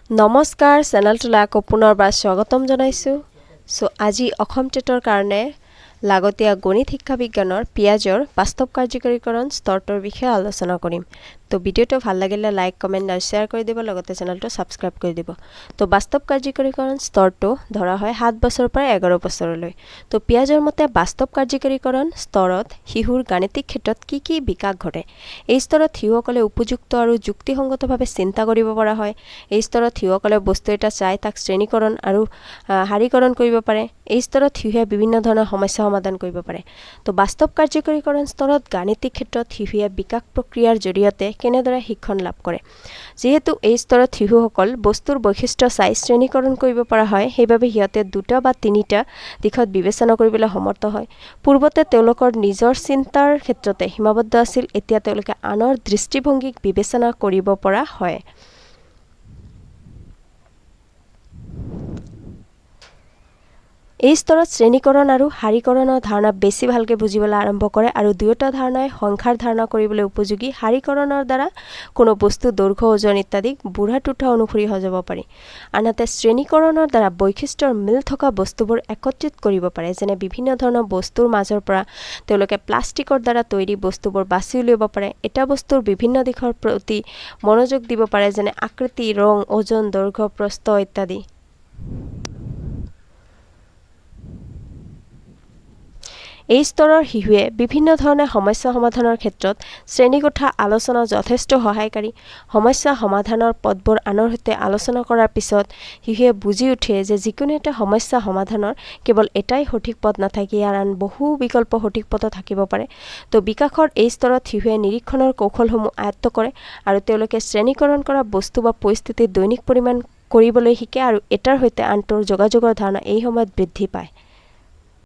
নমস্কাৰ, চেনেলটোলৈ আকৌ পুনৰবাৰ স্বাগতম জনাইছোঁ। চ' আজি অসম টেটৰ কাৰণে লাগতীয়া গণিত শিক্ষা বিজ্ঞানৰ পিয়াজৰ বাস্তৱ কাৰ্যকৰীকৰণ স্তৰটোৰ বিষয়ে আলোচনা কৰিম। তো ভিডিঅ'টো ভাল লাগিলে লাইক, কমেণ্ট আৰু শ্বেয়াৰ কৰি দিব, লগতে চেনেলটো ছাবস্ক্ৰাইব কৰি দিব। তো বাস্তৱ কাৰ্যকৰীকৰণ স্তৰটো ধৰা হয় 7 বছৰৰ পৰা 11 বছৰলৈ। তো পিয়াজৰ মতে বাস্তৱ কাৰ্যকৰীকৰণ স্তৰত শিশুৰ গাণিতিক ক্ষেত্ৰত কি কি বিকাশ ঘটে? এই স্তৰত শিশুসকলে উপযুক্ত আৰু যুক্তিসংগতভাৱে চিন্তা কৰিব পৰা হয়। এই স্তৰত শিশুসকলে বস্তু এটা চাই তাক শ্ৰেণীকৰণ আৰু শাৰীকৰণ কৰিব পাৰে। এই স্তৰত শিশুৱে বিভিন্ন ধৰণৰ সমস্যা সমাধান কৰিব পাৰে। তো বাস্তৱ কাৰ্যকৰীকৰণ স্তৰত গাণিতিক ক্ষেত্ৰত শিশুৱে বিকাশ প্ৰক্ৰিয়াৰ জৰিয়তে কেনেদৰে শিক্ষণ লাভ কৰে? যিহেতু এই স্তৰত শিশুসকল বস্তুৰ বৈশিষ্ট্য চাই শ্ৰেণীকৰণ কৰিব পৰা হয়, সেইবাবে সিহঁতে দুটা বা তিনিটা দিশত বিবেচনা কৰিবলৈ সমৰ্থ হয়। পূৰ্বতে তেওঁলোকৰ নিজৰ চিন্তাৰ ক্ষেত্ৰতে সীমাবদ্ধ আছিল, এতিয়া তেওঁলোকে আনৰ দৃষ্টিভংগীক বিবেচনা কৰিব পৰা হয়। এই স্তৰত শ্ৰেণীকৰণ আৰু শাৰীকৰণৰ ধাৰণা বেছি ভালকৈ বুজিবলৈ আৰম্ভ কৰে আৰু দুয়োটা ধাৰণাই সংখ্যাৰ ধাৰণা কৰিবলৈ উপযোগী। শাৰীকৰণৰ দ্বাৰা কোনো বস্তু দৈৰ্ঘ্য, ওজন ইত্যাদিক বুঢ়া টোঠা অনুসৰি সজাব পাৰি, আনহাতে শ্ৰেণীকৰণৰ দ্বাৰা বৈশিষ্ট্যৰ মিল থকা বস্তুবোৰ একত্ৰিত কৰিব পাৰে। যেনে বিভিন্ন ধৰণৰ বস্তুৰ মাজৰ পৰা তেওঁলোকে প্লাষ্টিকৰ দ্বাৰা তৈৰি বস্তুবোৰ বাছি উলিয়াব পাৰে। এটা বস্তুৰ বিভিন্ন দিশৰ প্ৰতি মনোযোগ দিব পাৰে, যেনে আকৃতি, ৰং, ওজন, দৈৰ্ঘ্য, প্ৰস্থ ইত্যাদি। এই স্তৰৰ শিশুৱে বিভিন্ন ধৰণে সমস্যা সমাধানৰ ক্ষেত্ৰত শ্ৰেণীকোঠা আলোচনা যথেষ্ট সহায়কাৰী। সমস্যা সমাধানৰ পথবোৰ আনৰ সৈতে আলোচনা কৰাৰ পিছত শিশুৱে বুজি উঠে যে যিকোনো এটা সমস্যা সমাধানৰ কেৱল এটাই সঠিক পথ নাথাকি ইয়াৰ আন বহু বিকল্প সঠিক পথো থাকিব পাৰে। তো বিকাশৰ এই স্তৰত শিশুৱে নিৰীক্ষণৰ কৌশলসমূহ আয়ত্ব কৰে আৰু তেওঁলোকে শ্ৰেণীকৰণ কৰা বস্তু বা পৰিস্থিতিৰ দৈনিক পৰিমাণ কৰিবলৈ শিকে আৰু এটাৰ সৈতে আনটোৰ যোগাযোগৰ ধাৰণা এই সময়ত বৃদ্ধি পায়।